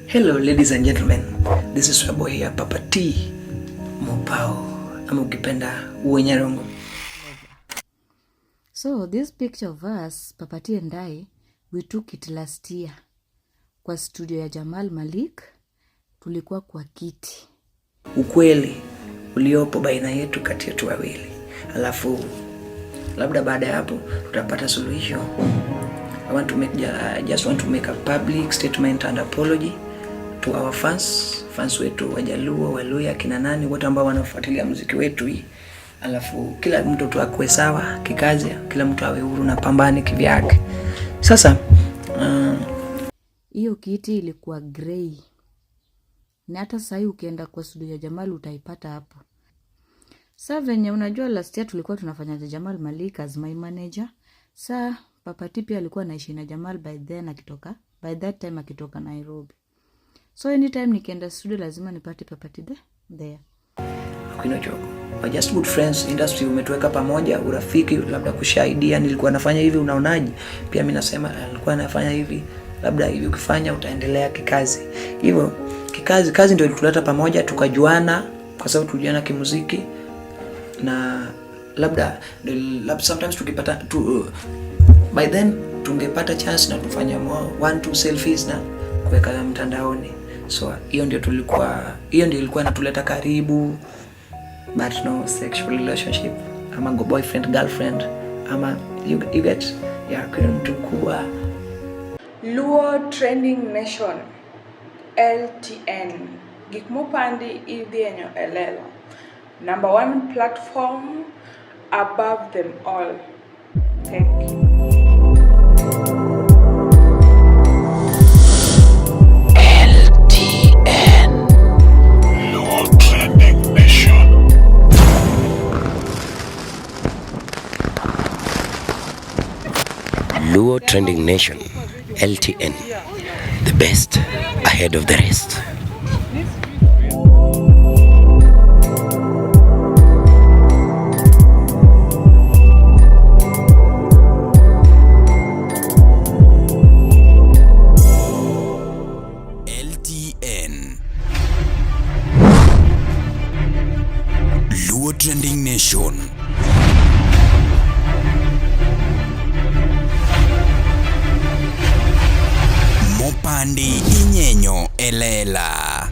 Hello ladies and gentlemen, this is your boy here, Papa T Mopao, ama ukipenda Uwenyarongo. So this picture of us, Papa T and I, we took it last year kwa studio ya Jamal Malik, tulikuwa kwa kiti. Ukweli uliopo baina yetu kati yetu wawili, alafu labda baada ya hapo tutapata suluhisho. I just want to make a public statement and apology to our fans, fans wetu Wajaluo, Waluya, kina nani wote ambao wanafuatilia muziki wetu hii. Alafu kila mtu tu akuwe sawa kikazi, kila mtu awe huru na pambane kivyake. Sasa Hiyo kiti ilikuwa grey, na hata sahii ukienda kwa studio ya Jamal utaipata hapo. Sa venye unajua last year tulikuwa tunafanya na Jamal Malik as my manager. Sa Papa T pia alikuwa anaishi na Jamal by then akitoka, by that time akitoka Nairobi. So anytime nikienda studio lazima nipate Papa T there. Aquino Chogo. We're just good friends, industry umetuweka pamoja, urafiki, labda kushaidia, nilikuwa nafanya hivi, unaonaje? Pia mimi nasema nilikuwa nafanya hivi, labda hivi ukifanya utaendelea kikazi. Hivyo kikazi, kazi ndio ilituleta pamoja, tukajuana kwa sababu tulijuana kimuziki na labda labda sometimes tukipata tu, by then tungepata chance na tufanya more one two selfies na kuweka mtandaoni. So hiyo ndio tulikuwa, hiyo ndio ilikuwa inatuleta karibu, but no sexual relationship ama go boyfriend girlfriend ama you get yeah, kuna mtu mkubwa. Luo Trending Nation LTN gik mopandi idhienyo e lela. Number one platform above them all. Thank you. LTN Luo Trending Nation. Luo Trending Nation, LTN, the best ahead of the rest. LTN Luo Trending Nation. Mopandi inyenyo elela.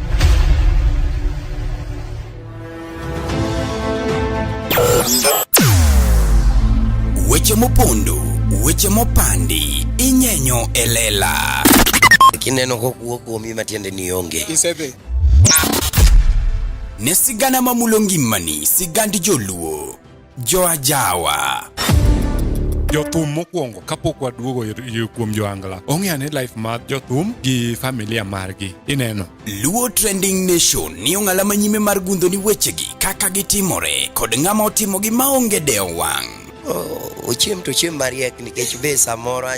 Weche mopondo, weche mopandi inyenyo elela. Kineno kokuo kuomi matiende ni onge. Isedhi. Ne sigana mamulo ngimani, sigand joluo, joajawa. Jothum mokwongo kapok waduogo kuom joangla ong'e ane life mar jothum gi familia margi ineno. Luo Trending Nation ni ong'ala manyime mar gundho ni wechegi kaka gitimore kod ng'ama otimogi maonge dewo wang'. Ochiem to ochiem mariek nikech be samoro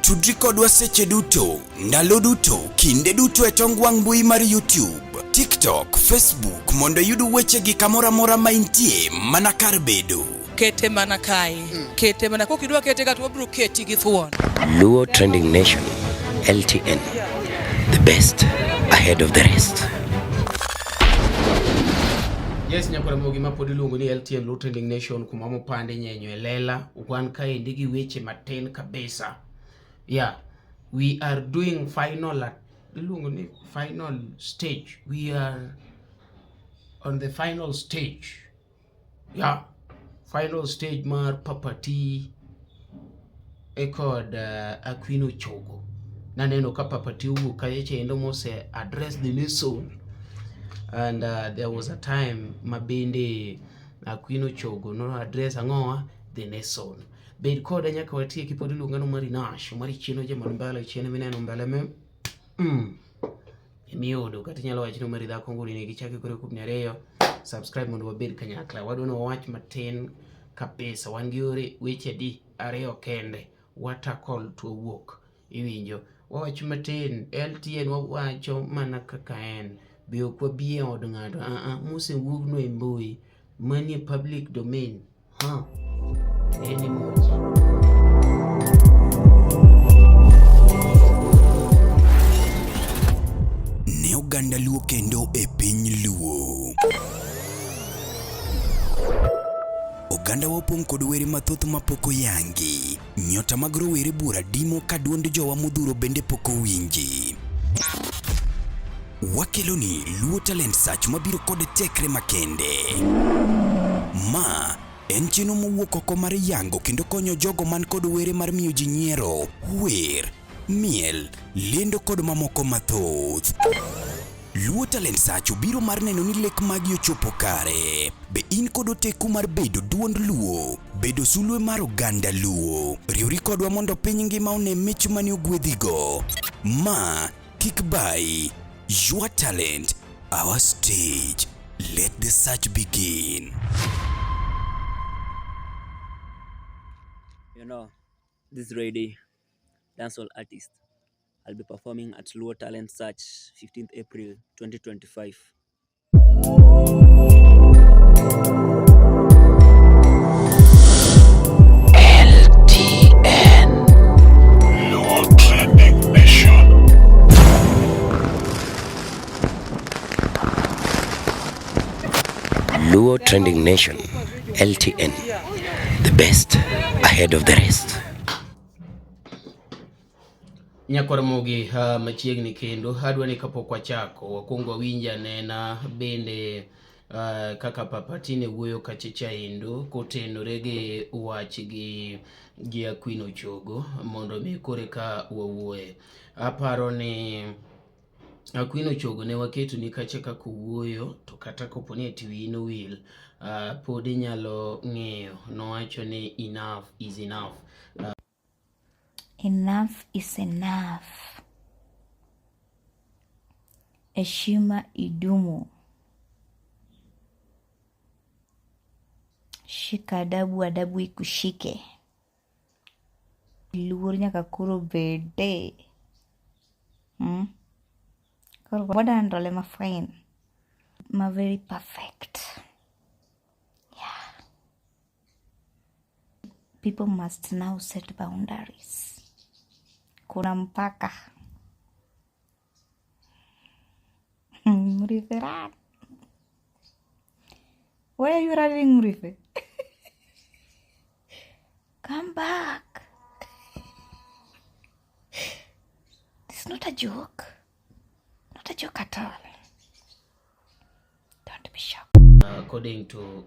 Tudri kodwa seche duto, ndalo duto, kinde duto e tong wang' mbui mar YouTube, TikTok, Facebook mondo iyud wechegi kamoro amora ma intie mana kar bedo. Kete mana kae, kete mana kokidwa kete ka to wabiro keti gi thuon. Luo Trending Nation, LTN, the best ahead of the rest. Yes, nyakwar ma pod iluongo ni LTN Luo Trending Nation kuma mopande nyenyo e lela wan kaendi gi weche matin kabisa. Yeah, we are doing final iluongo ni final stage. We are on the final stage. Yeah, final stage mar Papa T e kod Aquino Chogo. Naneno ka Papa T owuok kacha chendo mose address the nation and there was a time ma bende Aquino Chogo no address ang'owa the nation. Bed koda nyaka watieki pod iluonga no Mari Nash, Mari chieno jaman mbele chieno mineno mbele me Emiyudo kata inyalo wacho ni Mari dhako nguri ni gichake kore kubni ariyo. Subscribe mondo wabed kanyakla. Wadwa ni wawach matin kabisa. Wan gi yore weche adi ariyo kende. Watakol to wawuok. Iwinjo. Wawach matin. LTN wawacho mana kaka en. Be ok wabi e od ng'ato. Mosewuogno e mbui. Manie public domain. Ha. En emoji. oganda Luo kendo e piny Luo. Oganda wa opong' kod were mathoth mapok oyangi. Nyota mag rowere buora dimo ka duond jowa modhuro bende pok owinji. Wakeloni Luo Talent Search mabiro kod tekre makende. Ma en chenro mowuok oko mar yango kendo konyo jogo man kod were mar miyo ji nyiero, wer, miel, lendo kod mamoko mathoth. Luo Talent Search obiro mar neno ni lek magi ochopo kare. Be in kod oteku mar bedo duond Luo, bedo sulwe mar oganda Luo? Riwri kodwa mondo piny ngima one mich mane ogwedhigo. Ma kik bayi. Your talent, our stage. Let the search begin. You know, this lady, dancehall artist, I'll be performing at Luo Talent Search 15th April 2025. LTN Luo Trending Nation. Luo Trending Nation, LTN, the best ahead of the rest. Nyakwar Mogi uh, machiegni kendo adwa ni kapok wachako wakwong wawinj anena bende uh, kaka Papa Tine wuoyo kachacha endo kotenore gi wach gi gi Aquino Ochogo mondo mi kore ka wawuoye. Aparo ni Aquino Ochogo ne waketo ni kacha kaka owuoyo to kata kopo ni ati wiyi nowil uh, pod inyalo ng'eyo nowacho ni enough is enough. Enough is enough. Heshima idumu. Shika adabu, adabu ikushike. Luor nyaka koro bede. Hmm? Koro wadandole ma fine. Ma very perfect. Yeah. People must now set boundaries. Kuna mpaka. Murife, run. Why are you running, Murife? Come back. It's not a joke. Not a joke at all. Don't be shocked. According to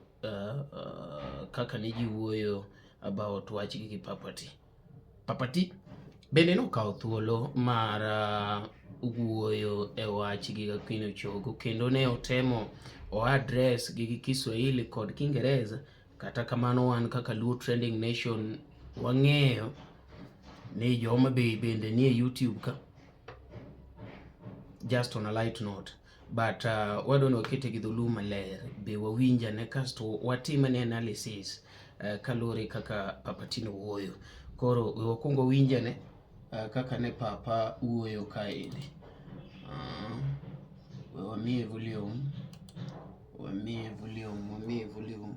kaka ne ji wuoyo about wach gi Papati. Papati bende nokawo thuolo mar wuoyo e wach gi Queen Ochogo kendo ne otemo o address gi gi Kiswahili kod Kiingereza. Kata kamano wan kaka Luo Trending Nation wang'eyo ni jo Homa Bay bende nie YouTube ka. Just on a light note. But wadwa ni wakete gi dholuo maler be wawinj ane kasto watim ane analysis kaluwore kaka Papa Tino wuoyo. Koro we wakwong wawinj ane kaka ne Papa wuoyo kaendi. We wamiye volume, wamiye volume, wamiye volume.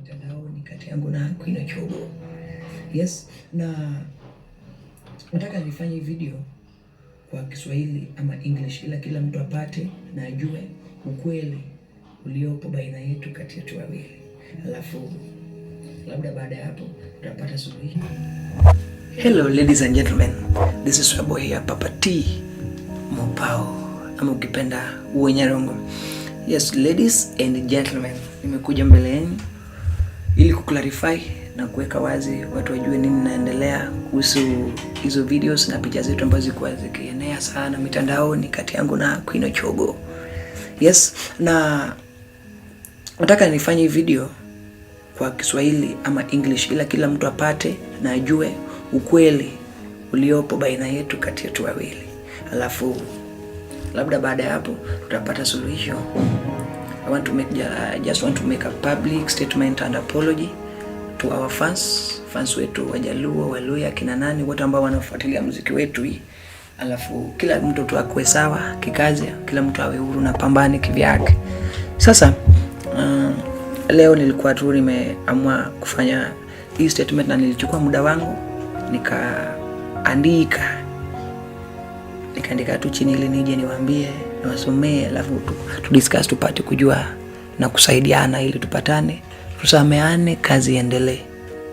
Mtandaoni kati yangu na Queen Ochogo. Yes, na nataka nifanye video kwa Kiswahili ama English ila kila mtu apate na ajue ukweli uliopo baina yetu kati yetu wawili. Alafu labda baada ya hapo tutapata suluhisho. Hello ladies and gentlemen, this is your boy here, Papa T Mopao, ama ukipenda Uwenyarongo. Yes, ladies and gentlemen, nimekuja mbele yenu ili kuclarify na kuweka wazi watu wajue nini naendelea kuhusu hizo videos na picha zetu ambazo zilikuwa zikienea sana mitandaoni kati yangu na Queen Ochogo. Yes, na nataka nifanye hii video kwa Kiswahili ama English ila kila mtu apate na ajue ukweli uliopo baina yetu kati yetu wawili. Alafu labda baada ya hapo tutapata suluhisho. I just want to make a public statement and apology to our fans, fans wetu Wajaluo, Waluya, kina nani wote ambao wanafuatilia muziki wetu hii. Alafu kila mtu tu akuwe sawa kikazi, kila mtu awe huru na pambane kivyake. Sasa leo nilikuwa tu nimeamua kufanya hii statement na nilichukua muda wangu nikaandika nikaandika tu chini ili nije niwaambie, niwasomee, alafu tu discuss tupate kujua na kusaidiana ili tupatane, tusameane, kazi iendelee.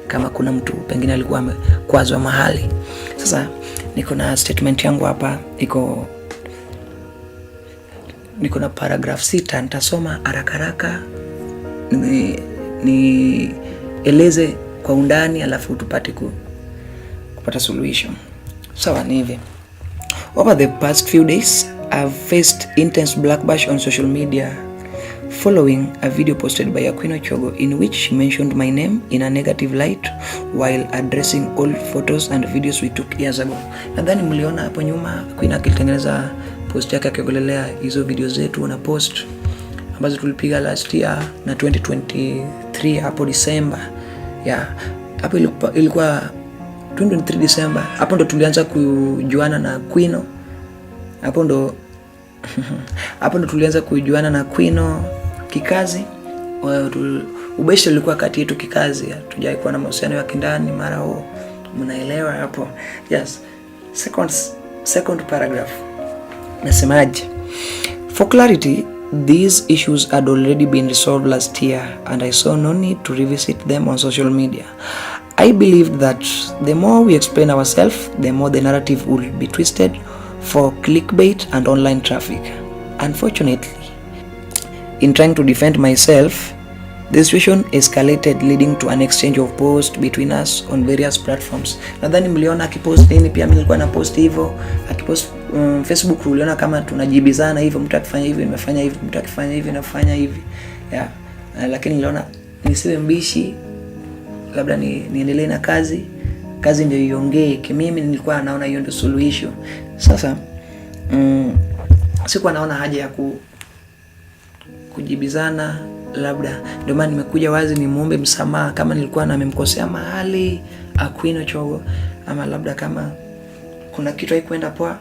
Kama kuna mtu pengine alikuwa amekwazwa mahali. Sasa niko na statement yangu hapa, iko niko na paragraph 6, nitasoma haraka haraka nieleze kwa undani, alafu tupate kupata suluhisho. Sawa, ni hivi. Over the past few days, I've faced intense backlash on social media following a video posted by Aquino Chogo in which she mentioned my name in a negative light while addressing old photos and videos we took years ago. Nadhani mliona hapo nyuma Aquino akitengeneza post yake akiongelelea hizo video zetu na post ambazo tulipiga last year na 2023 hapo December. Yeah, hapo ilikuwa 2023 December. Hapo ndo tulianza kujuana na Aquino. Hapo ndo tulianza kujuana na Aquino kikazi. Ubeshi ulikuwa kati yetu kikazi, hatujai kuwa na mahusiano ya kindani mara huo, mnaelewa hapo. Yes. Second paragraph nasemaje? For clarity, these issues had already been resolved last year and I saw no need to revisit them on social media. I believed that the more we explain ourselves, the more the narrative will be twisted for clickbait and online traffic. Unfortunately, in trying to defend myself, the situation escalated, leading to an exchange of posts between us on various platforms. Nadhani mliona akipost nini, pia mimi nilikuwa na post hivyo. Akipost Facebook uliona kama tunajibizana hivyo, mtu akifanya hivi nimefanya hivi, mtu akifanya hivi nafanya hivi. Yeah. Lakini niliona nisiwe mbishi, labda niendelee na kazi, kazi ndio iongee. Kimimi nilikuwa naona hiyo ndio suluhisho. Sasa sikuwa naona haja ya kujibizana, labda ndio maana nimekuja wazi nimuombe msamaha kama nilikuwa namemkosea mahali Aquino Chogo, ama labda kama kuna kitu haikuenda poa,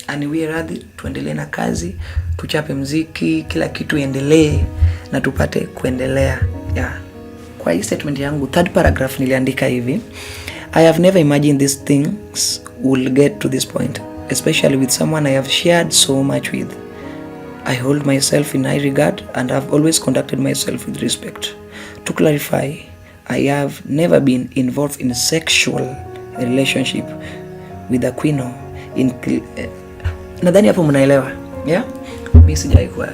aniwie radhi, tuendelee na kazi, tuchape mziki, kila kitu iendelee na tupate kuendelea. Yeah. Kwa hii statement yangu third paragraph niliandika hivi: I have never imagined these things will get to this point, especially with someone I have shared so much with. I hold myself in high regard and have always conducted myself with respect. To clarify, I have never been involved in a sexual relationship with Aquino. Nadhani hapo mnaelewa. Yeah? Mimi sijai kuwa,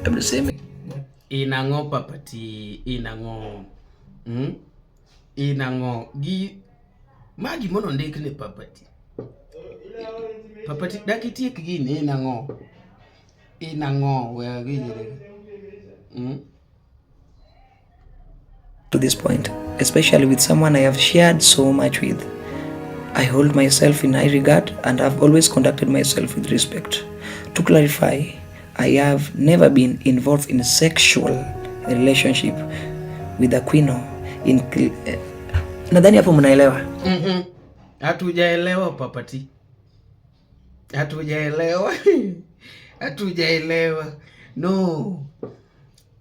labda tuseme Inang'o papati inang'o? Inang'o gi ma gimono ndik ni papati papati dak itiek gini inang'o inang'o we awinjre? To this point, especially with someone I have shared so much with. I hold myself in high regard and have always conducted myself with respect. To clarify, I have never been involved in a sexual relationship with Aquino. Nadhani hapo mnaelewa. Hatujaelewa papati, hatujaelewa, hatujaelewa. No,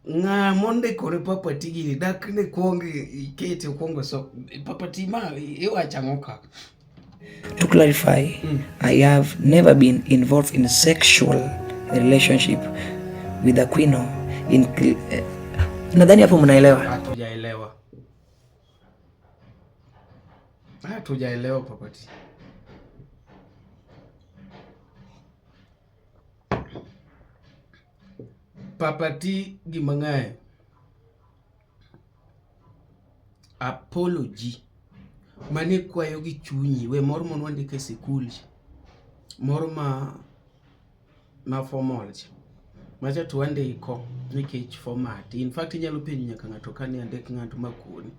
ng'a mondikore papati gini dak ne kuong ikete kuongo so papati ma iwacho ang'o ka? To clarify, I have never been involved in a sexual relationship with Aquino. Nadhani hapo mnaelewa. Hatujaelewa, hatujaelewa papati. Papati gima ng'eyo apology mane kwayo gi chunyi we moro mane wandiko e sikul cha moro ma formal cha macha to wandiko nikech format. In fact inyalo penjo nyaka ng'ato ka ni andik ng'ato makoni,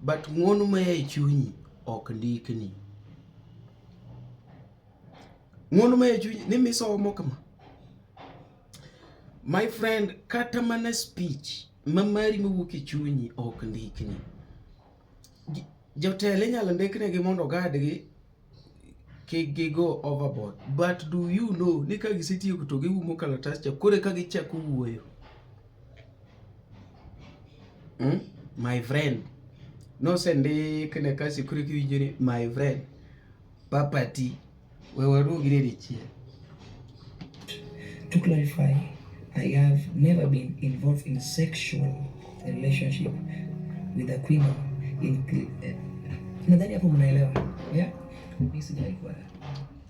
but ng'uono maya e chunyi ok ndikni. Ng'uono maya e chunyi ni misomo kama, my friend, kata mana speech ma mari mawuok e chunyi ok ndikni. Jotelo inyalo ndiknegi mondo ogadgi. Kik gigo overboard. But do you know ni ka gisetieko to giumo kalatas cha koro eka gichako wuoyo. My friend. Nosendik ne kasi koro kiwinjo ni my friend. Papa T. We waruo gi dichiel. To clarify, I have never been involved in sexual relationship with a queen. In, nadhani hapo mnaelewa. Yeah? Mimi sijawahi kuwa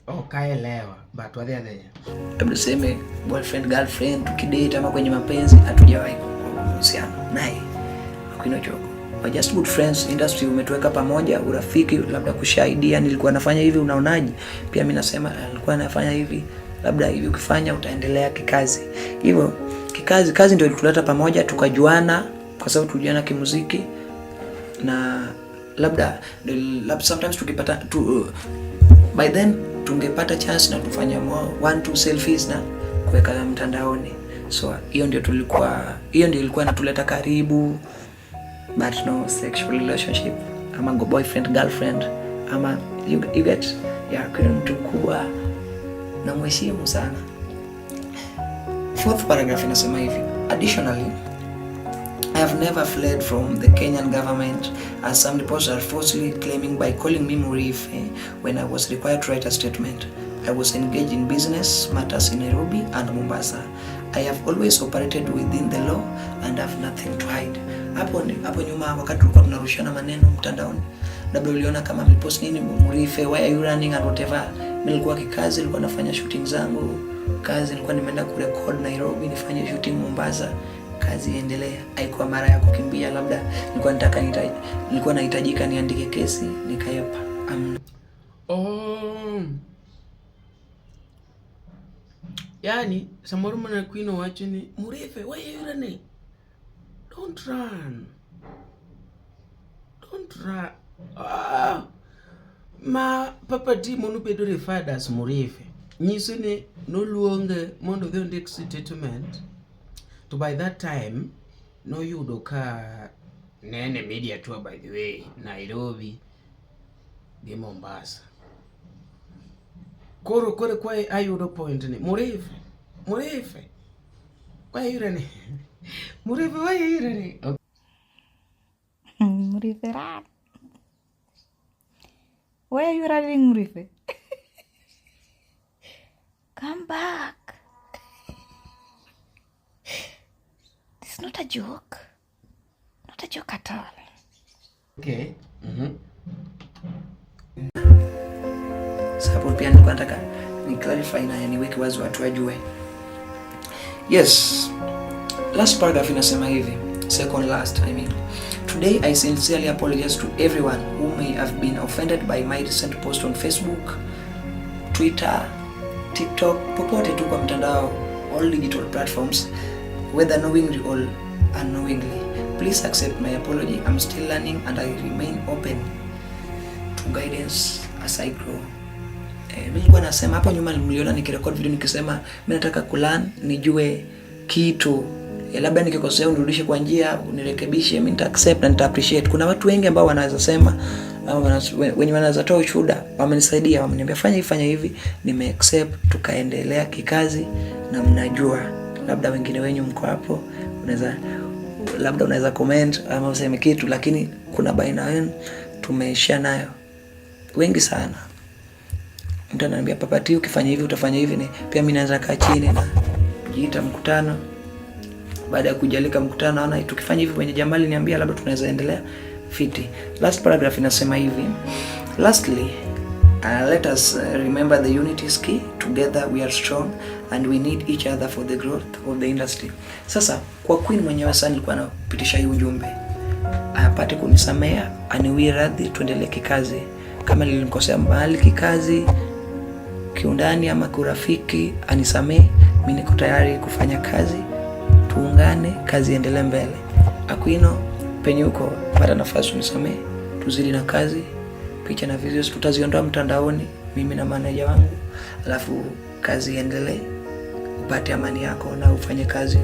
Ok aelewa, but wadhi adhiya. Labda tuseme boyfriend girlfriend, tukidate ama kwenye mapenzi, hatujawahi kuwa mahusiano naye Aquino Chogo. We're just good friends, industry umetuweka pamoja, urafiki, labda kushaidia, nilikuwa nafanya hivi, unaonaje? Pia mimi nasema nilikuwa nafanya hivi, labda hivi ukifanya utaendelea kikazi. Hivyo kikazi, kazi ndio ilituleta pamoja, tukajuana kwa sababu tulijuana kimuziki na labda labda sometimes tukipata tu, by then tungepata chance na tufanya more one two selfies na kuweka mtandaoni. So hiyo ndio tulikuwa, hiyo ndio ilikuwa inatuleta karibu, but no sexual relationship ama go boyfriend girlfriend ama you get yeah. Kuna mtu mkubwa na mheshimu sana. Fourth paragraph inasema hivi: additionally, I have never fled from the Kenyan government, as some reports are falsely claiming by calling me Murife when I was required to write a statement. I was engaged in business matters in Nairobi and Mombasa. I have always operated within the law and have nothing to hide. Hapo nyuma wakati tulikuwa tunarushiana maneno mtandaoni, labda uliona kama mlipost nini, Murife, why are you running and whatever. Mimi nilikuwa kikazi, nilikuwa nafanya shooting zangu kazi, nilikuwa nimeenda kurecord Nairobi, nifanye shooting Mombasa, kazi iendelee. Haikuwa mara ya kukimbia, labda nilikuwa nataka nilikuwa nahitajika niandike kesi nikaepa. Oh. Yani samoro mana Queen owacho ni Murife, why are you running? Don't run. Don't run. Ah. Ma Papa T monobedo referred as Murife. Nyiso ni noluonge mondo odhi ondik statement. To by that time noyudo ka ne en e media tour, by the way, Nairobi gi Mombasa. Koro kwa ayudo point ni Murife, Murife. Why are you running? Murife, why are you running? Okay. Murife, run. Why are you running, Murife? Come back. This is not a joke. Not a joke at all. Okay. Sababu pia nilikuwa nataka ni clarify na niweke wazi watu wajue. Yes. Last paragraph inasema hivi, second last I mean. Today I sincerely apologize to everyone who may have been offended by my recent post on Facebook, Twitter, TikTok, popote tu kwa mtandao, all digital platforms, whether knowingly or unknowingly. Please accept my apology. I'm still learning and I remain open to guidance as I grow. Mimi nilikuwa nasema hapo nyuma, mliona nikirecord video nikisema mimi nataka kulearn, nijue kitu. Labda nikikosea unirudishe kwa njia, unirekebishe, mimi nita accept na nita appreciate. Kuna watu wengi ambao wanaweza sema ama wenye wanaweza toa ushuhuda, wamenisaidia, wameniambia fanya hivi, fanya hivi, nime accept, tukaendelea kikazi. Na mnajua labda wengine wenyu mko hapo, unaweza labda unaweza comment ama useme kitu, lakini kuna baina yenu tumeishia nayo wengi sana. Mtu ananiambia Papa T, ukifanya hivi utafanya hivi, ni pia mimi naweza kaa chini na kujiita mkutano. Baada ya kujalika mkutano, naona tukifanya hivi kwenye Jamali niambia labda tunaweza endelea fiti. Last paragraph inasema hivi: lastly, let us remember the unity is key. Together we are strong and we need each other for the growth of the industry. Sasa kwa Queen mwenyewe sasa nilikuwa napitisha hii ujumbe, apate kunisamea, aniwie radhi, tuendelee kikazi. Kama nilimkosea mahali kikazi, kiundani ama kiurafiki, anisamee. Mimi niko tayari kufanya kazi, tuungane, kazi iendelee mbele. Aquino, penye uko, pata nafasi unisamee, tuzidi na kazi. Picha na videos tutaziondoa mtandaoni, mimi na manager wangu, alafu kazi iendelee, upate amani yako na ufanye kazi,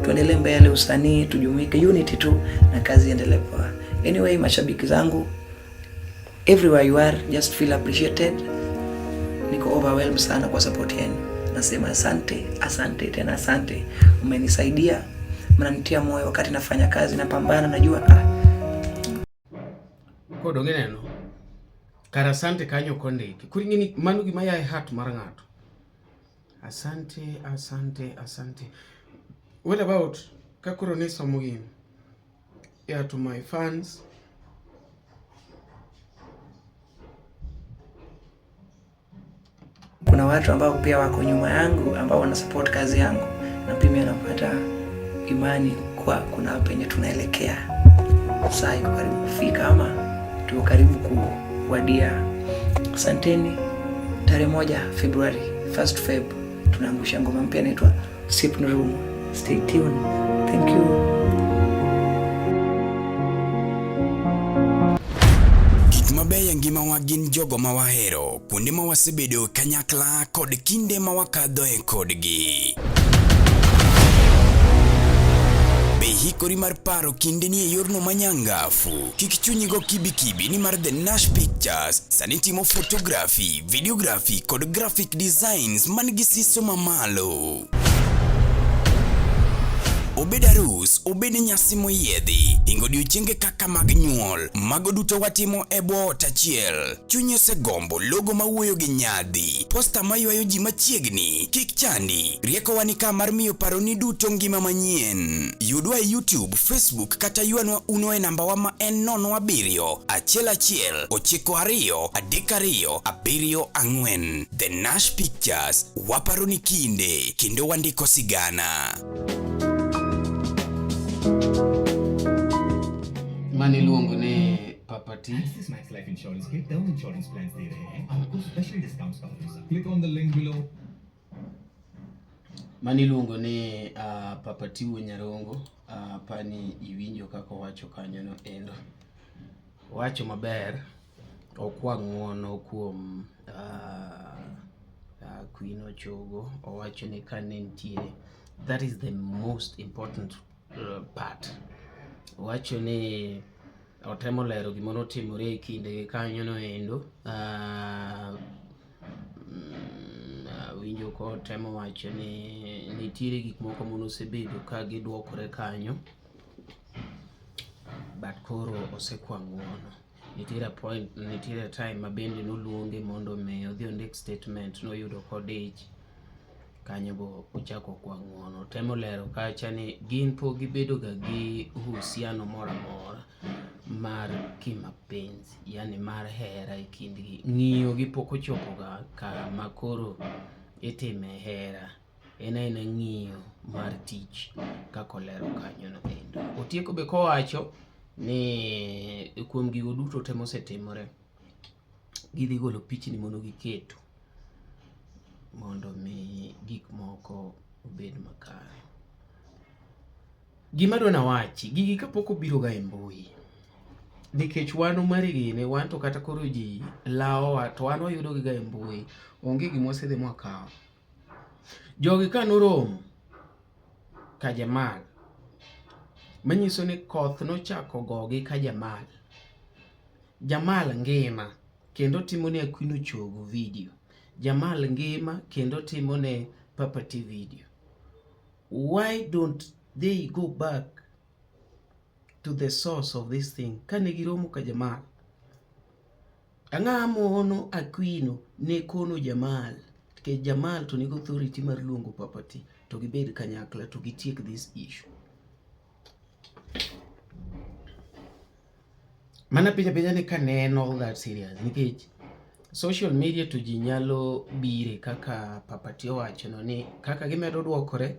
tuendelee mbele, usanii tujumuike, unity tu na kazi iendelee poa. Anyway, mashabiki zangu everywhere you are, just feel appreciated. Niko overwhelmed sana kwa support yenu. Nasema asante, asante tena asante. Mmenisaidia, mnanitia moyo wakati nafanya kazi, napambana, najua Koro donge ineno? Kar asante kanyo ok ondiki. Koro ing'e ni mano gima ya e heart mar ng'ato. Asante, asante, asante. What about ka koro nisomo gini? Yeah, to my fans. Kuna watu ambao pia wako nyuma yangu ambao wanasupport kazi yangu, na pia mimi napata imani kwa kuna penye tunaelekea. Saa iko karibu kufika ama tuko karibu kuwadia. Asanteni. Tarehe 1 Februari, 1st Feb, tunaangusha ngoma mpya inaitwa Sip Room. Stay tuned. Thank you. Gik mabeyo e ngimawa gin jogo ma wahero, kuonde ma wasebedo kanyakla kod kinde ma wakadhoe kodgi. Be ihikori mar paro kindeni e yorno manyangafu? Kik chunyi go kibikibi nimar The Nash Pictures sani timo photography, videography kod graphic designs man gi siso mamalo. Obed arus, obed nyasi moyiedhi, hingo odiochienge kaka mag nyuol, mago duto watimo e bwo ot achiel. Chunyi osegombo logo mawuoyo gi nyadhi, posta maywayo ji machiegni, kik chandi, riekowa ni ka mar miyo paroni duto ngima manyien. Yudwa e YouTube, Facebook kata ywanwa uno e nambawa ma en 07 11 92 32 74. The Nash Pictures, waparo ni kinde kendo wandiko sigana. Mano iluongo ni Papa T. Axis Max Life Insurance के term insurance plan दे रहे हैं आपको special discounts का भरोसा click on the link below Mano iluongo ni Papa T wuo Nyarongo. Apani iwinjo kaka owacho kanyo no endo. Owacho maber, okwa ng'uono kuom Queen Ochogo. Owacho ni kane nitiere, that is the most important part. Owacho ni otemo lero gima notimore e kindegi kanyo no endo. Awinjo kotemo wacho ni nitiere gik moko manosebedo ka gidwokore kanyo, but koro osekwa ng'uono. Nitiere point, nitiere time ma bende noluonge mondo mi odhi ondik statement, noyudo kodich kanyo bo ochako kwa ng'uono. Temo lero kacha ni gin pok gibedo ga gi uhusiano moro amora mar kimapenzi, yani mar hera e kindgi. Ng'iyo gi pok ochopo ga kama koro itime hera. En aena ng'iyo mar tich kaka olero kanyo no endo. Otieko be kowacho ni kuom gigo duto te mosetimore, gidhi golo pichni mondo giketo mondo mi gik moko obed makare. Gima adwa nawachi, gigi kapok obiro ga e mbui, nikech wan Omari gini, wan to kata koro ji lawowa to wan wayudo gi ga e mbui, onge gima wasedhi mwakawo. Jogi ka noromo Kajamal, manyiso ni koth nochako gogi Kajamal. Jamal ngima kendo timo ne Aquino Chogo video. Jamal ngima kendo timo ne Papa T video. Why don't they go back to the source of this thing? Kane giromo Kajamal, ang'a mono Aquino ne kono Jamal, nikech Jamal to nigi authority mar luongo Papa T to gibed kanyakla to gitiek this issue. Mana penja penja ni kaneno all that serious nikech social media to ji nyalo bire kaka Papa T owacho no ni kaka gimedo duokore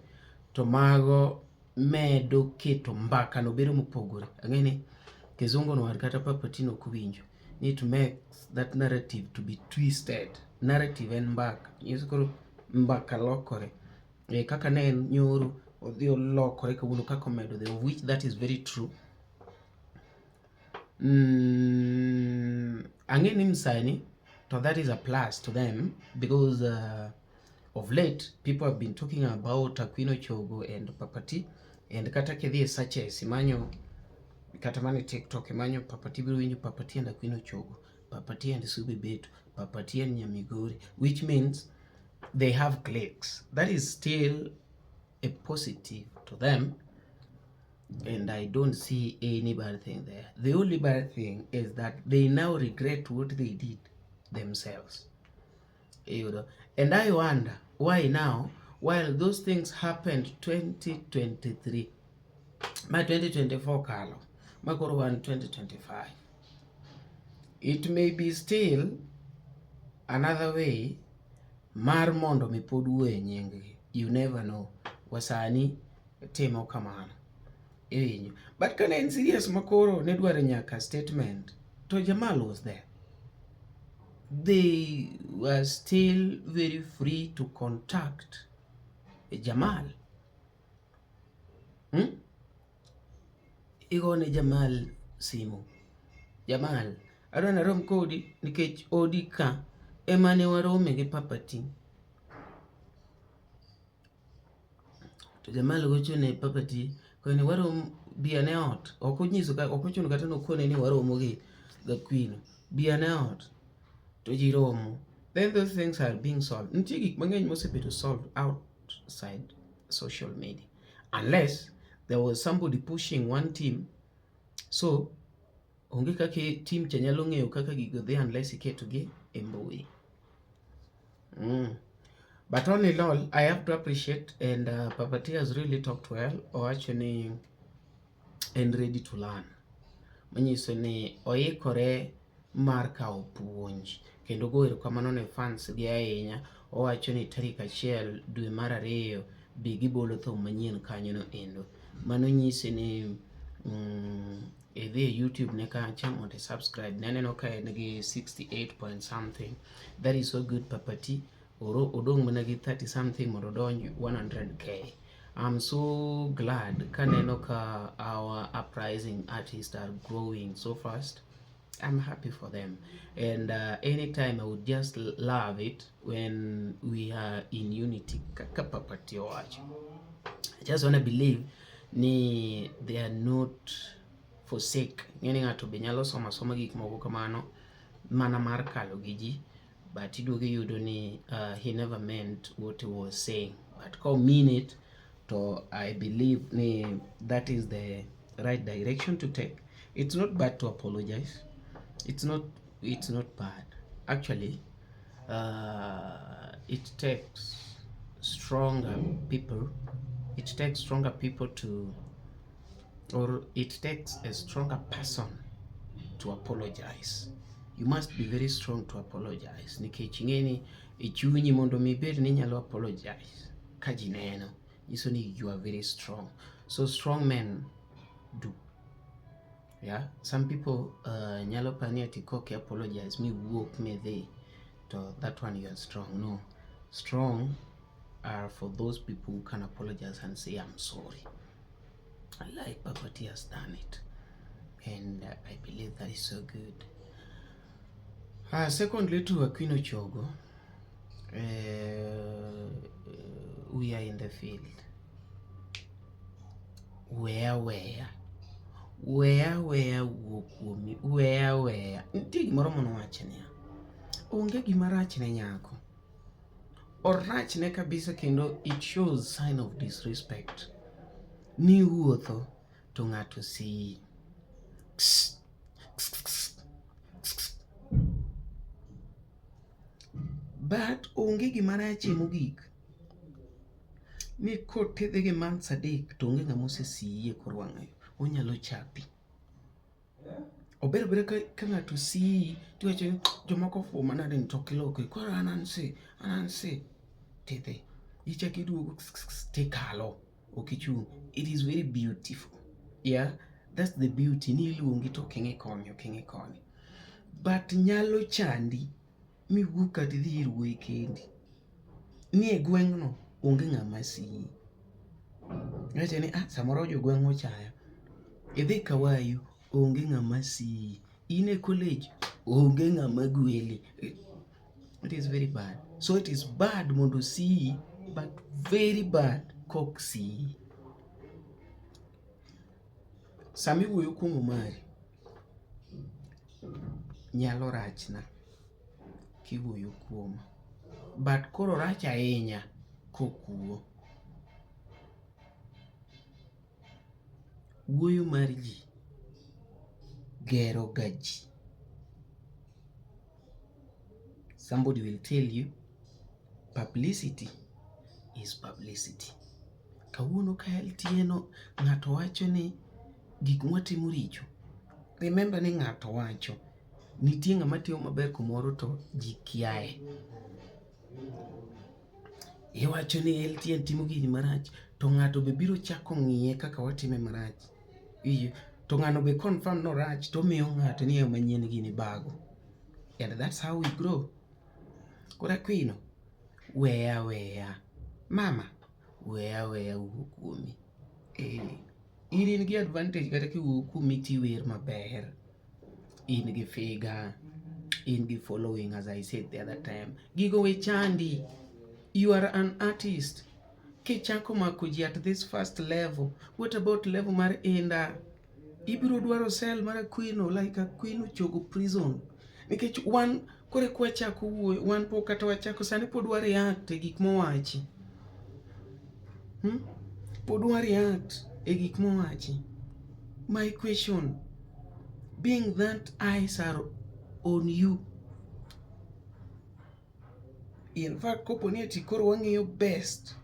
to mago medo keto mbaka no bedo mopogore. Ang'e ni kizungu no kata Papa T no ok winjo ni it makes that narrative to be twisted. Narrative en mbaka. Nyiso koro mbaka lokore. E, kaka ne en nyoro odhi olokore kawuono kaka omedo dhi, of which that is very true. Ang'e ni msani to that is a plus to them because of late people have been talking about Aquino Chogo and Papa T, and kata kidhi e searches imanyo kata mana e TikTok imanyo Papa T biro winjo Papa T and Aquino Chogo. Papa T and Subi Betu, Papa T and Nyamigori, which means they have cliques. That is still a positive to them, and I don't see any bad thing there. The only bad thing is that they now regret what they did themselves. You know? And I wonder why now, while those things happened 2023, ma 2024 kalo, ma koro wan 2025. It may be still another way mar mondo mi pod wuoyo e nying gi. You never know. Wasani timo kamano. Iwinjo. But kane en serious makoro ne dwaro nyaka statement, to Jamal was there. They were still very free to contact Jamal. Igone Jamal simu. Jamal, adwa narom kodi nikech odi ka ema ne warome gi Papa T. To Jamal gocho ne Papa T koni warom bi ane ot. Ok onyiso ka ok ochuno kata nokone ni waromo gi Gakwino. Bi ane ot. To ji romo. Then those things are being solved. Nitie gik mang'eny mosebedo solved outside social media. Unless there was somebody pushing one team. So onge kaka team cha nyalo ng'eyo kaka gigo dhi unless iketogi e mbui. But all in all, I have to appreciate, and Papa T has really talked well. Owacho ni en ready to learn. Manyiso ni oikore mar kawo puonj kendo go erokamano ne fans gi ahinya. Owacho ni tarik 1 dwe mar 2 bi gibolo thum manyien kanyo no endo. Mano nyisi ni idhi e YouTube ne kacha mondo i subscribe. Ne aneno ka en gi 68 point something. That is so good, Papa T. Odong' mana gi 30 something mondo odonj 100K. I'm so glad kaneno ka our uprising artists are growing so fast. I'm happy for them. And anytime I would just love it when we are in unity. Kaka Papa T owacho. I just want to believe ni they are not forsake. Ng'eni ng'ato be nyalo somo asoma gik moko kamano mana mar kalo gi ji, but iduogo iyudo ni he never meant what he was saying. But ka mean it, to I believe ni that is the right direction to take. It's not bad to apologize. It's not bad. Actually, it takes stronger people. It takes stronger people to, or it takes a stronger person to apologize. You must be very strong to apologize. Nikech ing'e e chunyi mondo mi ibed ni inyalo apologize ka ji neno, nyiso ni you are very strong. So strong men do. Yeah, some people nyalo pani ati koki apologize mi wuok mi dhi, to that one you are strong. No, strong are for those people who can apologize and say I'm sorry. I like Papa T has done it, and I believe that is so good. Secondly, to Aquino Chogo, we are in the field. Where wuok kuomi, where nitie gimoro manowacho niya, onge gima rach ne nyako, orachne kabisa kendo it shows sign of disrespect ni wuotho to ng'ato siyi. Ks, ks, ks, ks, ks. But onge gima rachie mogik ni kotedhe gi months 3 to onge ng'ama osesiyi e kor wang'ayo, onyalo chapi. Ober abera ka ng'ato siyi tiwacho ni jomoko ofuwo manade ni to ok iloke, koro an ansi tidhi ichako iduogo tikalo ok ichung'. It is very beautiful. Yeah, that's the beauty ni iluongi to ok ing'i koni, ok ing'i koni. But nyalo chandi miwuog kata idhi ir wuoyi kendi. Ni e gweng'no onge ng'ama siyi. Iwacho ni ah, samoro jogweng' ochaya. Idhi Kawayu onge ng'ama siyi. In e college onge ng'ama gweli. It is very bad. So it is bad mondo siyi, but very bad kok siyi. Sama iwuoyo kuom Omari, Nyalo rachna kiwuoyo kuoma. But koro rach ahinya kokuo. Wuoyo mar ji gero ga ji. Somebody will tell you publicity is publicity. Kawuono ka LTN ng'ato wacho ni gik mwatimo richo. Remember ni ng'ato wacho nitie ng'ama timo maber kumoro to ji kiaye. Iwacho ni LTN timo gini marach to ng'ato be biro chako ng'iye kaka watime marach. Iyo, to ng'ano be confirm no rach to omiyo ng'ato ni ema nyien gini bago. And that's how we grow. Koro Aquino, weya weya. Mama, weya weya wuo kuomi. Eh, in in gi advantage kata kiwuo kuomi tiwer maber. In gi figure, in gi following as I said the other time. Gigo we chandi. You are an artist. Kichako mako ji at this first level, what about level mar Inda? Ibiro dwaro cell mar Aquino like Aquino chogo prison. Nikech wan kore kwachako wuoyo, wan pok kata wachako sani pod wa react e gik mowachi. Hmm? Pod wa react e gik mowachi. My question, being that eyes are on you. In fact, kopo ni ati koro wang'iyo best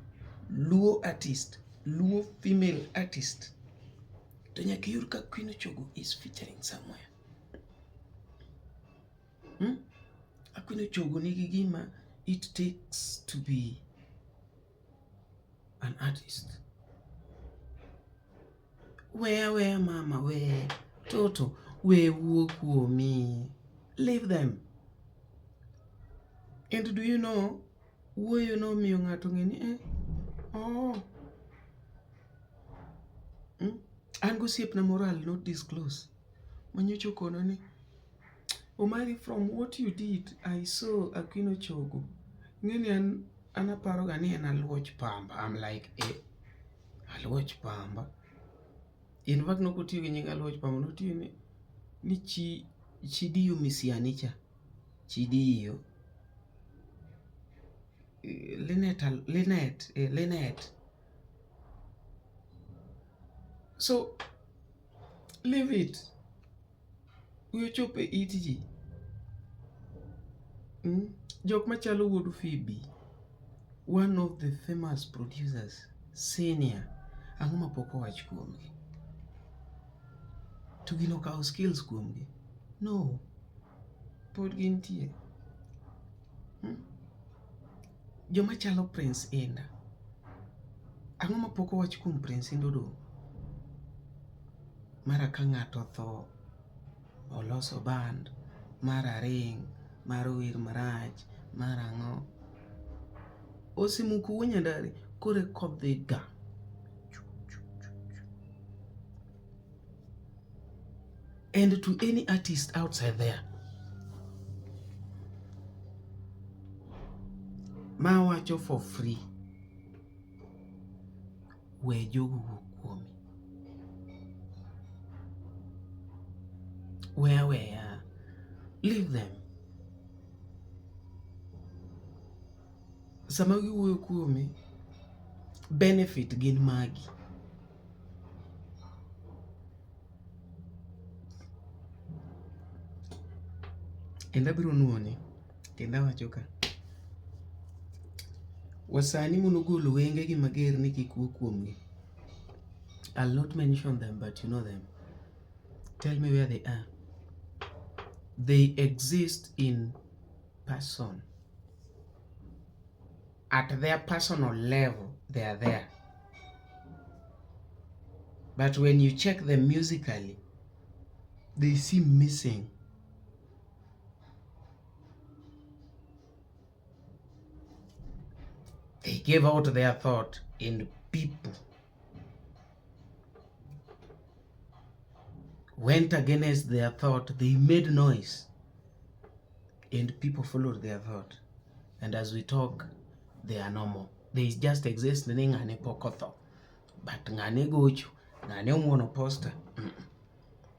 Luo artist, Luo female artist, to nyaka iyud ka Queen Ochogo is featuring somewhere. Hmm? Queen Ochogo nigi gima it takes to be an artist. Weya weya mama we toto we wuo kuomi. Leave them. And do you know wuoyo nomiyo ng'ato ng'e ni eh, oh. Hmm? An gosiepna moro I'll not disclose. Manyocha okona ni Omari from what you did I saw Aquino Chogo. Ng'eni an an aparo ga ni en aluoch pamba. I'm like eh, aluoch pamba. In fact nok otiyo gi nying aluoch pamba, notiyo ni ni chi Chidiyo Misiani cha. Chidiyo. Linet, Linet, eh, Linet. So leave it. We ochop e it ji. Mm? Jok machalo wuod Phoebe, one of the famous producers, senior, ang'o ma pok owach kuomgi? To gino okawo skills kuomgi? No. Pod gintie. Hmm? Joma chalo Prince Inda. Ang'o ma pok owach kuom Prince Inda Odong'? Mara ka ng'ato otho, oloso band, mara ring, mar wer marach, mar ang'o. Osemuko wuo nyandare, koro eka odhi ga. And to any artist outside there, ma wacho for free, we jogo wuo kuomi. We aweya. Leave them. Sama giwuoyo kuomi, benefit gin magi. Kendo abiro nuoni, kendo awacho ka. Wasani mondo ogolo wengegi mager ni kik wuo kuomgi. I'll not mention them, but you know them. Tell me where they are. They exist in person. At their personal level, they are there. But when you check them musically, they seem missing. They gave out their thought and people went against their thought. They made noise and people followed their thought. And as we talk, they are no more. They just exist ni ng'ane pok otho. But ng'ane gocho, ng'ane omuono poster.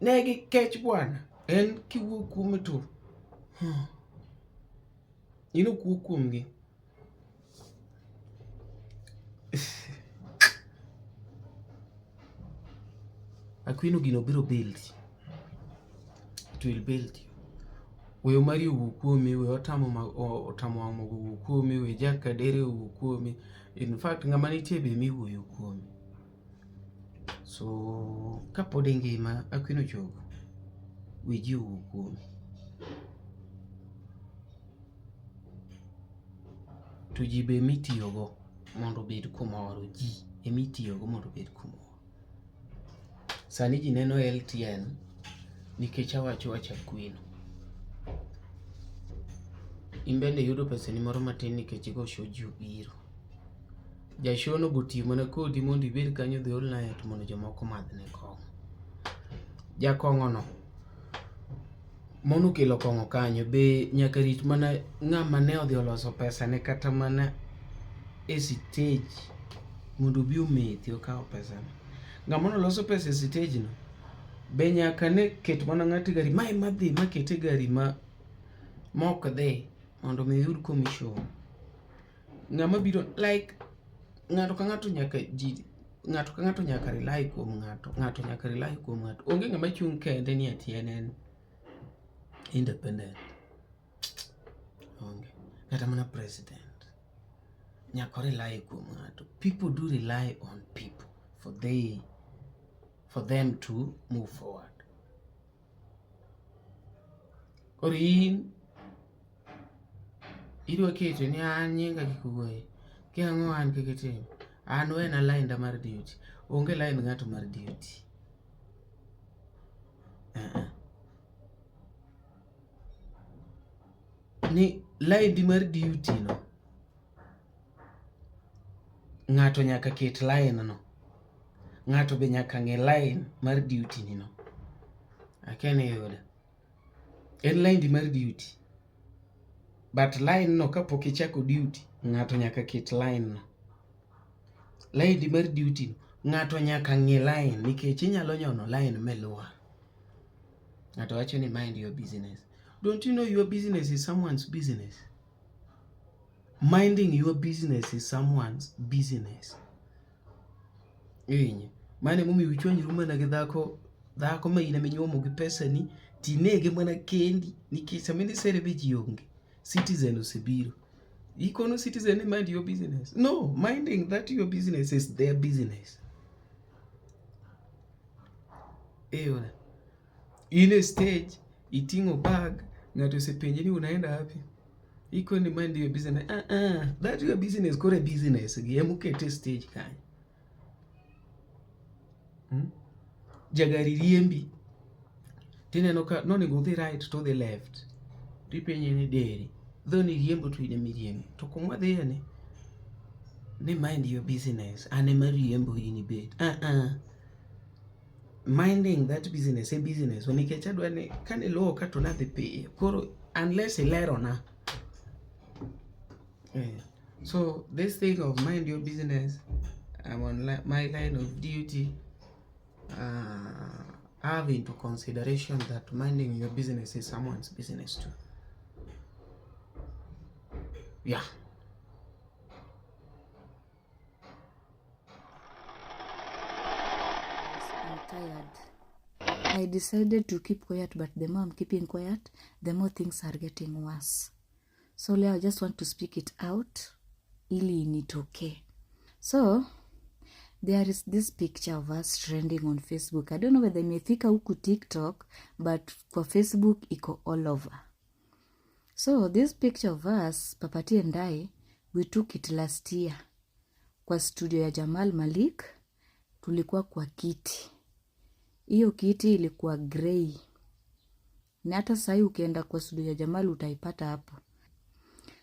Ne gikech bwana. En kiwuo kuome to In ok wuo kuomgi. Akwino gino biro build. It will build you. Weyo mari owuo kuomi, we otamo otamo wang' mogo owuo kuomi, we Jack Kadere owuo kuomi. In fact, ng'ama nitie be miwuoyo kuome. So kapod ingima, Akwino Chogo, we ji owuo kuomi. To ji be emitiyogo mondo obed kumoro, ji emitiyogo mondo obed kumoro. Sani ji neno LTN nikech awacho wach Akwino. In bende iyudo pesani moro matin nikech igo show ji obiro. Ja show no botiyo mana kodi mondo ibed kanyo the whole night mondo jomoko omadhne kong'o. Jakong'o no monokelo kong'o kanyo be nyaka rit mana ng'ama ne odhi oloso pesane kata mana e stage mondo obi omethi okaw pesane. Ng'ama noloso pesa e stage no be nyaka ne ket mana ng'ato e gari ma ema dhi ma ket e gari ma ok dhi mondo mi oyud commission. Ng'ama biro like ng'ato ka ng'ato nyaka ji ng'ato ka ng'ato nyaka rely kuom ng'ato, ng'ato nyaka rely kuom ng'ato. Onge ng'ama chung' kende ni ati en en independent. Onge. Kata mana president nyaka rely kuom ng'ato. People do rely on people for them to move forward. Koro in idwa keto ni an nyinga kik wuoye. Ki ang'o an kik itim. An wena line da mar duty. Onge line ng'ato mar duty. Uh-uh. Ni line mar duty no ng'ato nyaka ket line no. Ng'ato be nyaka ng'e line mar duty ni no. Akia ni iyuda. En line mar duty. But line no kapok ichako duty, ng'ato nyaka ket line no. Line mar duty no, ng'ato nyaka ng'i line nikech inyalo nyono line milwar. Ng'ato wacho ni mind your business. Don't you know your business is someone's business? Minding your business is someone's business. Iwinjo? Mano emomiyo uchwanyru mana gi dhako, dhako ma in ema inyuomo gi pesani, tinege mana kendi nikech sama idhi be ji onge. Citizen osebiro. Ikono citizen ni mind your business. No, minding that your business is their business. Iyudo? In e stage, iting'o bag, ng'ato osepenji ni unaenda wapi? Ikoni mind your business. Ah ah, that your business koro e business gi emokete e stage kanyo. Jagari riembi tineno ka nonego udhi right to udhi left tipenje ni deri dho ni riembo to in ema iriembo to kuma wadhiye ni mind your business an ema riembo in ibet ah ah minding that business e business nikech adwa ni kane luwo ka to nadhi piyo koro unless ilerona. So this thing of mind your business, I'm on my line of duty. Have into consideration that minding your business is someone's business too. Yeah. I'm tired. I decided to keep quiet, but the more I'm keeping quiet, the more things are getting worse. So leo I just want to speak it out ili initokee. So there is this picture of us trending on Facebook. I don't know whether imefika huku TikTok, but kwa Facebook iko all over. So this picture of us, Papati and I, we took it last year kwa studio ya Jamal Malik. Tulikuwa kwa kiti. Hiyo kiti ilikuwa grey. Na hata sahi ukienda kwa studio ya Jamal utaipata hapo.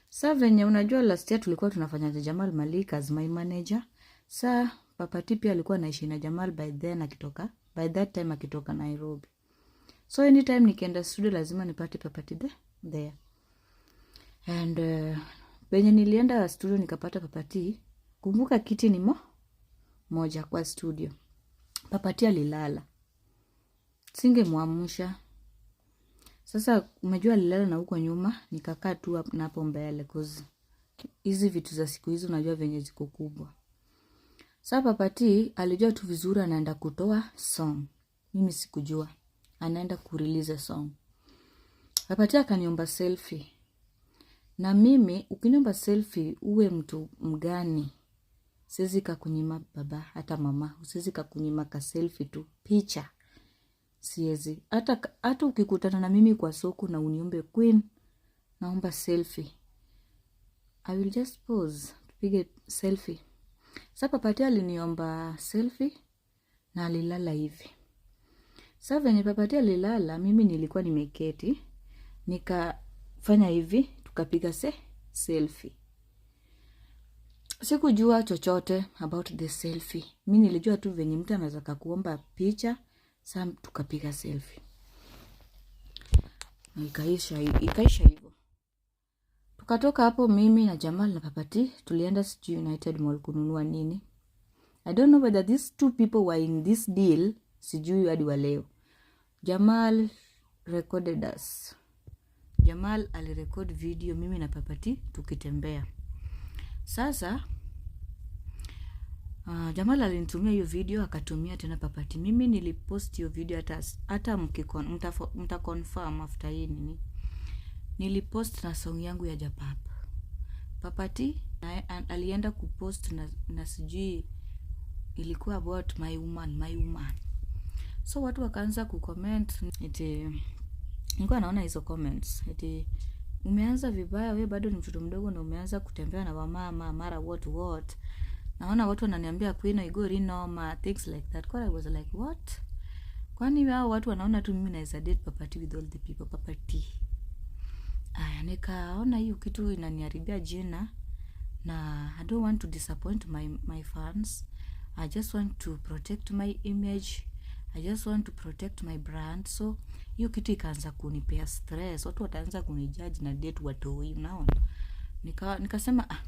Sa venye unajua last year tulikuwa tunafanya na Jamal Malik as my manager. Sa Papati pia alikuwa anaishi na Jamal by then akitoka, by that time akitoka Nairobi. So anytime nikienda studio lazima nipate Papati there. And venye nilienda studio nikapata Papati, kumbuka kiti ni moja kwa studio. Papati alilala. Singemwamsha. Sasa umejua alilala na huko nyuma, nikakaa tu na hapo mbele, cause hizi vitu za siku hizi unajua venye ziko kubwa. Sasa Papa T alijua tu vizuri anaenda kutoa song. Mimi sikujua anaenda kurelease song. Papa T akaniomba selfie. Na mimi ukiniomba selfie, uwe mtu mgani, siwezi kakunyima baba, hata mama, siwezi kakunyima ka selfie tu, picha. Siwezi. Hata ukikutana na mimi kwa soko na uniombe, "Queen, naomba selfie." I will just pose, tupige selfie. Sasa Papa T aliniomba selfie na alilala hivi. Sasa venye Papa T alilala, mimi nilikuwa nimeketi, nikafanya hivi, tukapiga selfie. Sikujua chochote about the selfie. Mi nilijua tu venye mtu anaweza kakuomba picha, sa tukapiga selfie. Na ikaisha hivyo. Tukatoka hapo mimi na Jamal na Papa T, tulienda sijui United Mall kununua nini. I don't know whether these two people were in this deal, sijui hadi wa leo. Jamal recorded us. Jamal alirecord video mimi na Papa T tukitembea. Sasa Jamal alinitumia hiyo video, akatumia tena Papa T. Mimi nilipost hiyo video, hata mta confirm after hii nini. Nilipost na song yangu ya Japap. Papa T na, alienda kupost na sijui ilikuwa about my woman, my woman. So watu wakaanza kucomment eti, nilikuwa naona hizo comments, eti umeanza vibaya, we bado ni mtoto mdogo na umeanza kutembea na wamama mara what what. Naona watu wananiambia, "Queen, igori noma," things like that. Kwa I was like, "What?" Kwani hao watu wanaona tu mimi naweza date Papa T with all the people, Papa T. Aya, nikaona hiyo kitu inaniharibia jina na I don't want to disappoint my fans. I just want to protect my image. I just want to protect my brand. So hiyo kitu ikaanza kunipea stress. Watu wataanza kunijudge na date watoi, unaona. Nikasema ah,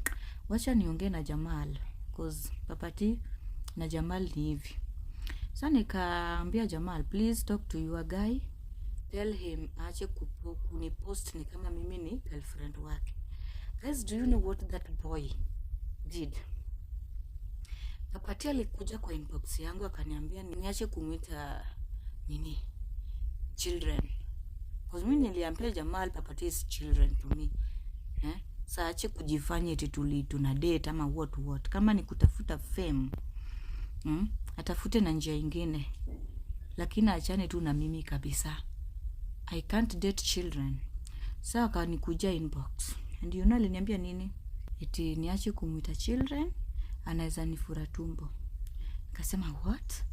wacha niongee na Jamal, cause Papa T na Jamal ni hivi. Sasa nikaambia Jamal, "Please talk to your guy. Tell him aache kunipost ni kama mimi ni girlfriend wake." Guys, do you know what that boy did? Papa T alikuja kwa inbox yangu akaniambia niache kumwita nini, children. Cause mimi niliambia Jamal Papa T is children to me. Eh? Sa aache kujifanya eti tuna date ama what what. Kama ni kutafuta fame, atafute na njia ingine. Lakini achane tu na mimi kabisa. I can't date children. Sa akanikuja inbox. And you know aliniambia nini? Eti niache kumwita children, anaweza nifura tumbo. Nikasema, "What?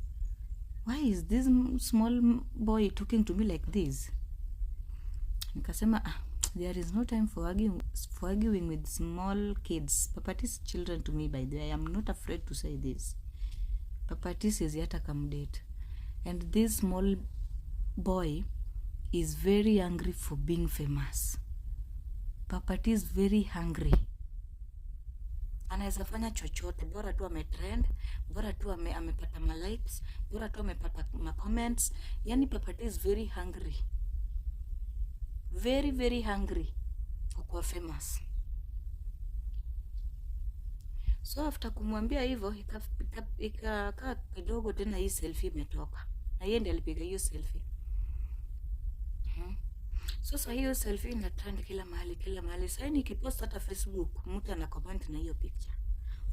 Why is this small boy talking to me like this?" Nikasema, "Ah, there is no time for arguing with small kids." Papa T is children to me, by the way. I am not afraid to say this. Papa T siwezi hata kamdate. And this small boy is very hungry for being famous. Papa T is very hungry. Anaweza fanya chochote, bora tu ametrend, bora tu amepata ma likes, bora tu amepata ma comments. Yani Papa T is very hungry. Very very hungry kukuwa famous. So after kumwambia hivyo, ikakaa kidogo tena hii selfie imetoka. Na yeye ndiye alipiga hiyo selfie. Sasa hiyo selfie ina trend kila mahali, kila mahali. Sasa nikipost hata Facebook, mtu ana comment na hiyo picture.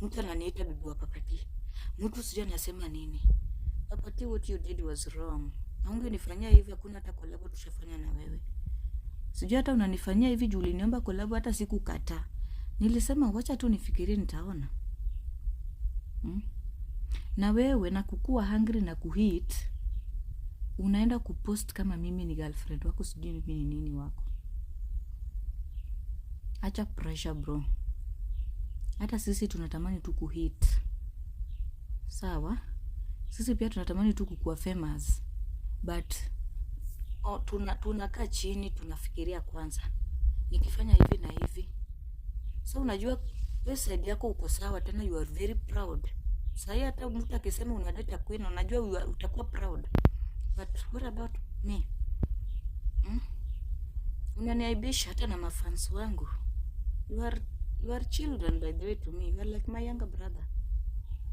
Mtu ananiita bibi wa Papa T. Mtu sijui anasema nini. Papa T, what you did was wrong. Na ungenifanyia hivi, hakuna hata collab tushafanya na wewe. Sijui hata unanifanyia hivi juu uliniomba collab, hata sikukataa. Nilisema wacha tu nifikirie, nitaona. Na wewe na kukua hungry na kuhit, unaenda kupost kama mimi ni girlfriend wako, sijui mimi ni nini wako. Acha pressure, bro. Hata sisi tunatamani tu kuhit. Sawa? Sisi pia tunatamani tu kukuwa famous. But oh, tunakaa chini tunafikiria kwanza. Nikifanya hivi na hivi. So unajua wewe side yako uko sawa, tena you are very proud. Sahii hata mtu akisema unadate Queen, unajua utakuwa proud. But what about me? Hmm? Unaniaibisha hata na mafans wangu. You are children, by the way, to me. You are like my younger brother.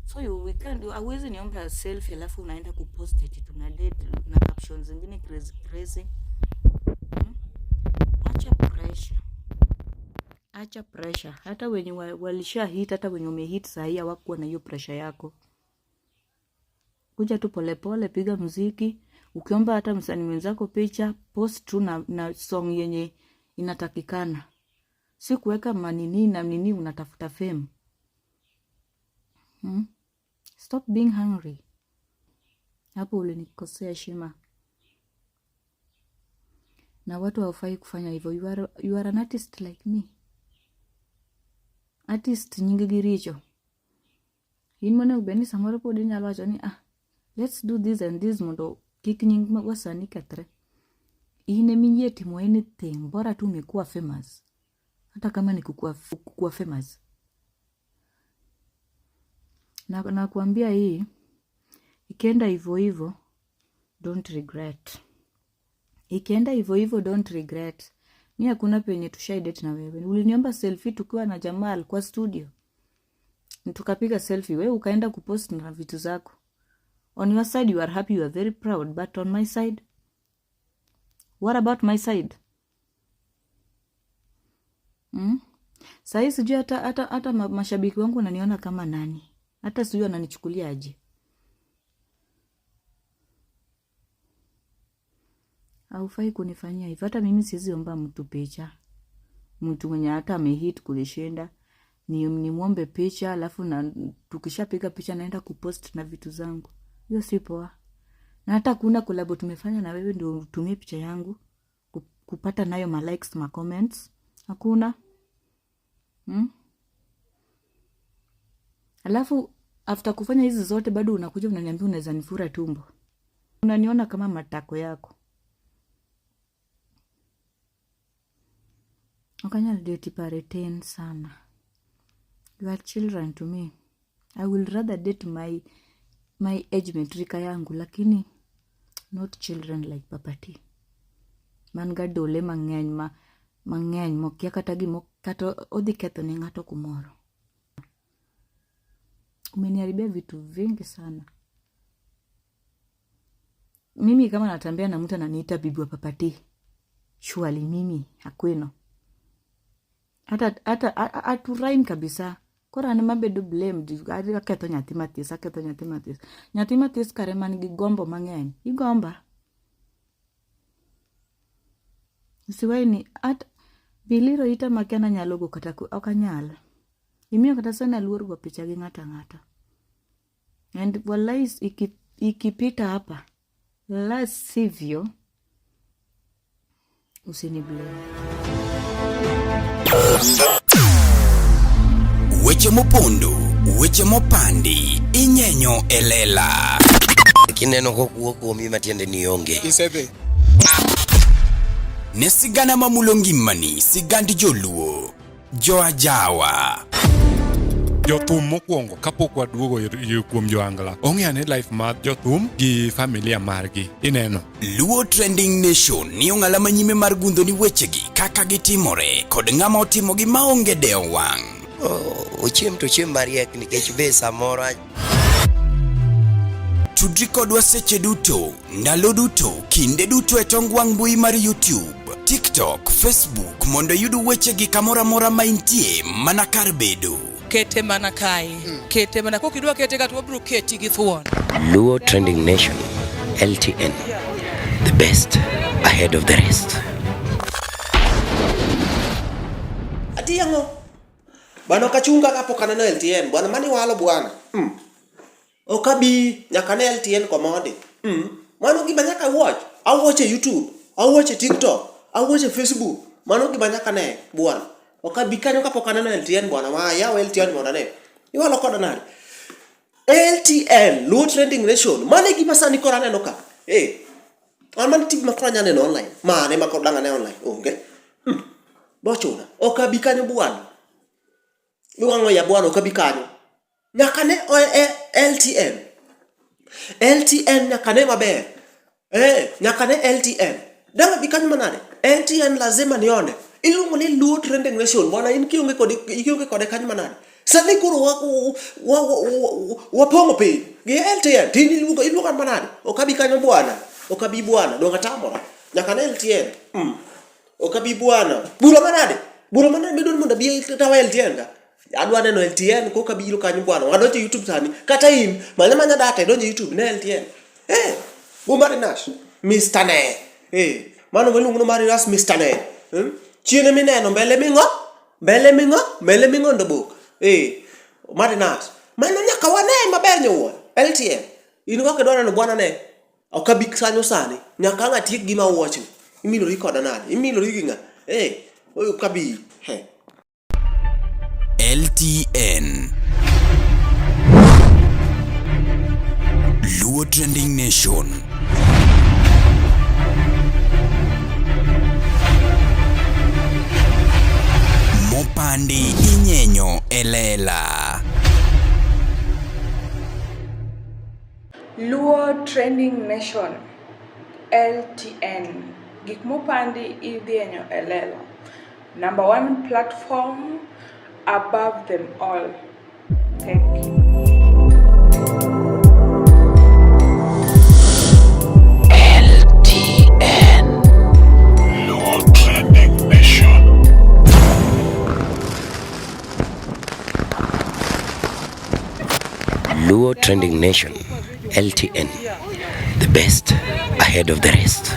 So you we can't, hauwezi niomba selfie alafu unaenda kupost eti tuna date na captions zingine crazy crazy. Acha pressure. Acha pressure. Hata wenye walisha hit, hata wenye umehit sahii hawakuwa na hiyo pressure yako. Kuja tu polepole, piga mziki. Ukiomba hata msanii mwenzako picha, post tu na song yenye inatakikana. Si kuweka manini na nini unatafuta fame. Stop being hungry. Hapo ulinikosea heshima. Na watu hawafai kufanya hivyo. You are an artist like me. Artist nyingi gi richo. In monego bed ni samoro pod inyalo wacho ni, "Ah, let's do this and this mondo kik nying wasanii kethre." In emiyie timo anything bora tu umekuwa famous. Hata kama ni kukua famous. Na nakuambia hii ikienda hivyo hivyo, don't regret. Ikienda hivyo hivyo, don't regret. Mi hakuna penye tushai date na wewe. Uliniomba selfie tukiwa na Jamal kwa studio. Tukapiga selfie, wewe ukaenda kupost na vitu zako. On your side you are happy, you are very proud, but on my side, what about my side? Sahii sijui hata mashabiki wangu wananiona kama nani. Hata sijui wananichukulia aje. Haufai kunifanyia hivyo. Hata mimi siwezi omba mtu picha. Mtu mwenye hata amehit kulishinda ni nimwombe picha alafu na tukishapiga picha naenda kupost na vitu zangu. Hiyo si poa. Na hata kuna collab tumefanya na wewe ndio utumie picha yangu kupata nayo ma likes, ma comments. Hakuna. Alafu after kufanya hizi zote bado unakuja unaniambia unaweza nifura tumbo. Unaniona kama matako yako. Ok anyal date pare tin sana. You are children to me. I will rather date my age mate, rika yangu, lakini not children like Papa T. Man ga dole mang'eny ma mang'eny mokia kata gimo kata odhi ketho ne ng'ato kumoro. Umeniharibia vitu vingi sana. Mimi kama natembea na mtu ananiita bibi wa Papa T, surely mimi akweno. Hata haturhyme kabisa. Koro an ema abedo blamed, aketho nyathi matis, aketho nyathi matis. Nyathi matis kare man gi gombo mang'eny. Igomba. Usiwahi ni at biliro ita makia nanyalo go kata ok anyal. Imiyo kata sana luor go picha gi ng'ato ang'ata. And wallahi ikipita hapa, la sivyo usini blame. Weche mopondo, weche mopandi, inyenyo e lela. Kineno kokuo kuomi matiende ni onge. Isedhi. Ne sigana mamulo ngimani, sigand joluo, joajawa. Jothum mokwongo kapok waduogo kuom joangla ong'e ane life mar jothum gi familia margi ineno. Luo Trending Nation ni ong'ala manyime mar gundho ni wechegi kaka gitimore kod ng'ama otimogi maonge dewo wang'. Ochiem to ochiem mariek nikech be samoro Tudri kodwa seche duto, ndalo duto, kinde duto e tong wang' mbui mar YouTube, TikTok, Facebook mondo iyud wechegi kamoro amora ma intie mana kar bedo. Kete mana kae. Kete mana kokidwa kete ka to wabiro keti gi thuon. Luo Trending Nation, LTN, the best ahead of the rest. Ati ang'o? Bwana okachunga kapok aneno LTN. Bwana mani walo bwana. Ok abi nyaka ne LTN komondi. Mano gima nyaka watch. Awatch e YouTube, awatch e TikTok, awatch e Facebook. Mano gima nyaka ne bwana. Ok abi kanyo kapok aneno LTN bwana. Ma yaw LTN mondo ane. Iwalo koda nade? LTN, Luo Trending Nation. Mano e gima sani koro aneno ka. Eh. An mano TV ma koro anyalo neno online. Mane ma koro dang' ane online? Onge. Bochuna. Ok abi kanyo bwana. Iwang'o ya bwana ok abi kanyo. Nyaka ne LTN. LTN nyaka ne maber. Eh, nyaka ne LTN. Dang' abi kanyo manade? LTN lazima nione. Iluongo ni Luo Trending Nation. Bwana in kionge kode kionge kode kanyo manade. Sani koro wa wa wapong'o piny gi LTN. Tin iluongo iluongo manade. Ok abi kanyo bwana. Ok abi bwana. Donge atamora. Nyaka ne LTN. Ok abi bwana. Bura manade? Bura manade midwaro mondo abi tawa LTN ka? Adwa neno LTN koka biro kanyo bwana. Wadonjo e YouTube sani. Kata in, manya manya data idonjo e YouTube ne LTN. Eh, go Mari Nash. Mr. Ne. Eh, mano miluongo ni Mari Nash Mr. Ne. Chien mineno mbele ming'o? Mbele ming'o? Mbele ming'ondo bok. Eh, Mari Nash. Mano nyaka wane maber nyowuoyo. LTN. In kaka idwa neno bwana ne. Ok abi kanyo sani. Nyaka ang' atiek gima awachni. Imilori koda nade? Imilori gi ng'a? Eh, ok abi. He. LTN Luo Trending Nation. Mopandi inyenyo elela. Luo Trending Nation, LTN. Gik mopandi idhienyo e lela. Number one platform above them all. Thank you. LTN. Luo Trending Nation. Luo Trending Nation, LTN, the best ahead of the rest.